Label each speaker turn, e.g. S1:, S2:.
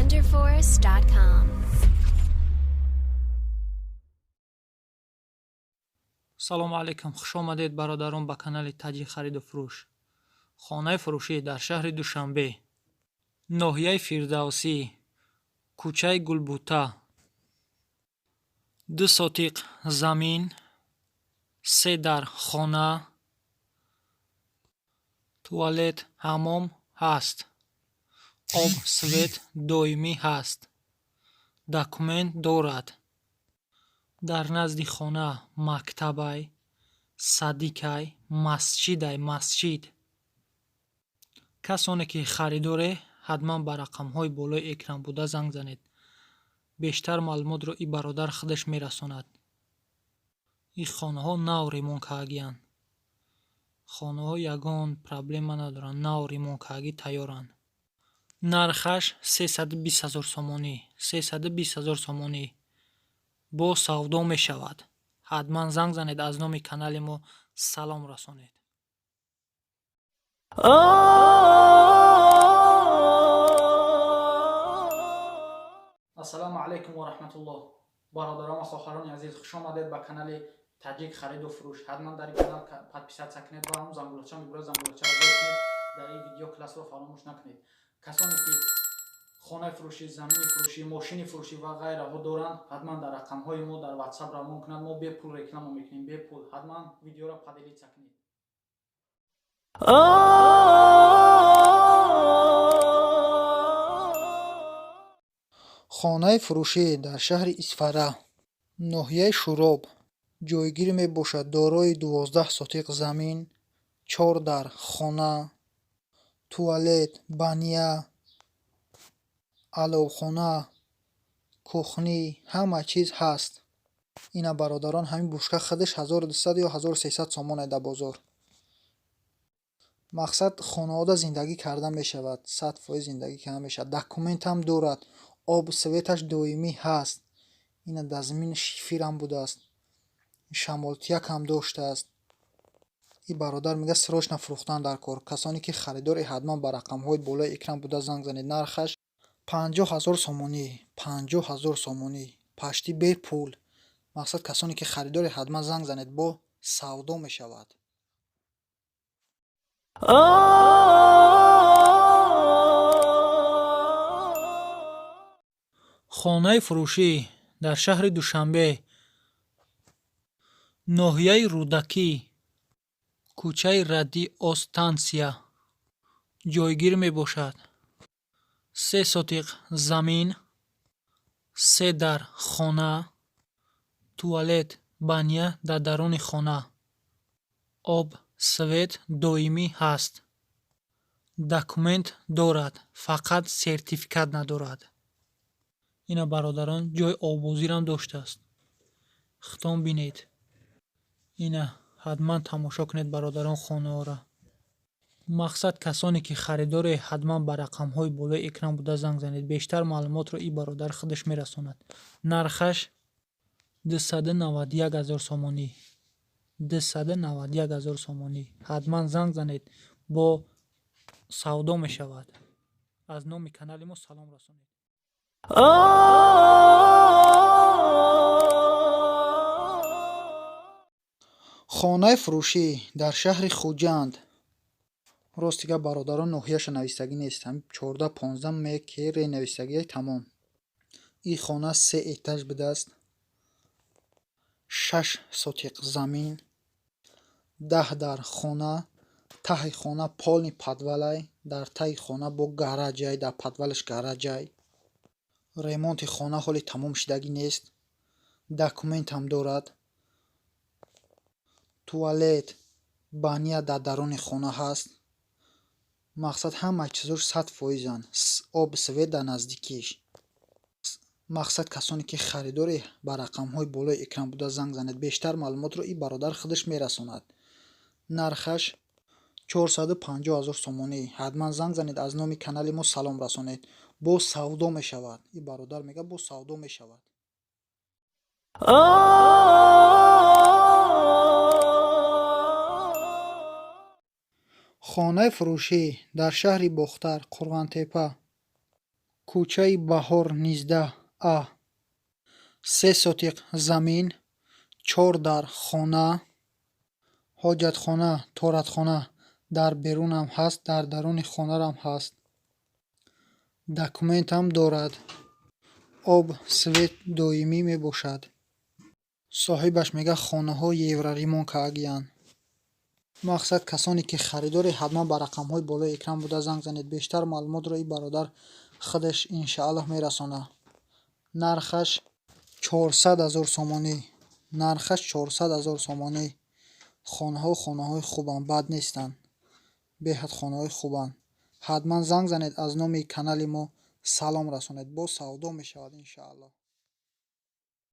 S1: Renderforest.com.
S2: Салому алайкум, хуш омадед, бародарон, ба канали Таҷик хариду фурӯш. Хонаи фурӯшӣ дар шаҳри Душанбе, ноҳияи Фирдавсӣ, кӯчаи Гулбута. 2 сотиқ замин, 3 дар хона, туалет, ҳаммом ҳаст, об, свет доимӣ ҳаст, документ дорад. Дар назди хона мактабай, садикай, масҷидай, масҷид. Касоне ки харидоре, ҳатман ба рақамҳои болои экран буда занг занед. Бештар маълумотро и бародар худаш мерасонад. Ин хонаҳо нав ремонт кардагианд. Хонаҳо ягон проблема надоранд, нав ремонт кардагӣ тайёранд. Нархаш 320 ҳазор сомонӣ, 320 ҳазор сомонӣ. Бо савдо мешавад. Ҳатман занг занед, аз номи канали мо салом расонед. Ассалому алайкум ва раҳматуллоҳ. Бародарон ва хоҳарони азиз, хуш омадед ба канали Таҷик хариду фурӯш. Ҳатман дар ин канал подписаться кунед ва ҳам зангулача мебурад, зангулачаро зер кунед. Дар ин видео классро фаромӯш накунед. Касоне ки хонаи фурӯшӣ, замини фурӯшӣ, мошини фурӯшӣ ва ғайраҳо доранд, ҳатман дар рақамҳои мо дар WhatsApp равон кунанд. Мо бепул реклама мекунем, бепул. Ҳатман видеоро поделиться кунед.
S3: Хонаи фурӯшӣ дар шаҳри Исфара, ноҳияи Шӯроб ҷойгир мебошад, дорои 12 сотиқ замин, 4 дар хона, туалет, баня, аловхона, кухни, ҳама чиз ҳаст. Ина, бародарон, ҳамин бушка худаш 1200 ё 1300 сомон дар бозор. Мақсад, хонаода зиндагӣ карда мешавад, 100% зиндагӣ карда мешавад. Документам дорад, об, светаш доимӣ ҳаст. Ина, дар замин шифирам будааст, шамолтиякам доштааст. И бародар мегӯяд, срочно фурӯхтан дар кор. Касоне ки харидоре, ҳатман ба рақамҳои болои экран буда занг занед. Нархаш 50 ҳазор сомонӣ, 50 ҳазор сомонӣ, почти бепул. Мақсад, касоне ки харидоре, ҳатман занг занед, бо савдо мешавад.
S2: Хонаи фурӯшӣ дар шаҳри Душанбе, ноҳияи Рӯдакӣ, кӯчаи Радиостансия ҷойгир мебошад. 3 сотиқ замин, 3 дар хона, туалет, баня дар даруни хона, об, свет доимӣ ҳаст. Документ дорад, фақат сертификат надорад. Ина, бародарон, ҷои оббозирам доштааст. Хитон бинед. Ина, ҳатман тамошо кунед, бародарон, хонаҳоро. Мақсад, касоне ки харидоре, ҳатман ба рақамҳои болои экран буда занг занед. Бештар маълумотро и бародар худаш мерасонад. Нархаш 291 ҳазор сомонӣ, 291 ҳазор сомонӣ. Ҳатман занг занед, бо савдо мешавад. Аз номи канали мо салом расонед.
S3: Хонаи фурӯшӣ дар шаҳри Хуҷанд. Рости гап, бародарон, ноҳияша навистагӣ нест. Ҳамин 14-15 мкр навистагиай, тамом. Ин хона се этаж будааст, 6 сотиқ замин, 10 дар хона, таҳи хона полный подвалай, дар таги хона бо гараҷай, дар подвалаш гараҷай. Ремонти хона ҳоли тамом шудагӣ нест. Документам дорад. Туалет, баня дар даруни хона ҳаст. Мақсад, ҳама чизош 100%-анд. Об, свет дар наздикиш. Мақсад, касоне ки харидоре, ба рақамҳои болои экран буда занг занед. Бештар маълумотро и бародар худаш мерасонад. Нархаш 450 ҳазор сомонӣ. Ҳатман занг занед, аз номи канали мо салом расонед. Бо савдо мешавад. И бародар мегӯяд, бо савдо мешавад. Хонаи фурӯшӣ дар шаҳри Бохтар, Қурғонтеппа. Кӯчаи Баҳор, 19А. 3 сотиқ замин, чор дар хона, ҳоҷатхона, торатхона дар берунам ҳаст, дар даруни хонарам ҳаст. Документам дорад. Об, свет доимӣ мебошад. Соҳибаш мегӯяд, хонаҳо евроремонт кардагиянд. Мақсад, касоне ки харидоре, ҳатман ба рақамҳои болои экран буда занг занед. Бештар маълумотро ин бародар худаш, иншааллоҳ, мерасонад. Нархаш 400 000 сомонӣ. Нархаш 400 000 сомонӣ. Хонаҳо хонаҳои хубанд, бад нестанд. Беҳад хонаҳои хубанд. Ҳатман занг занед, аз номи канали мо салом расонед. Боз савдо мешавад, иншааллоҳ.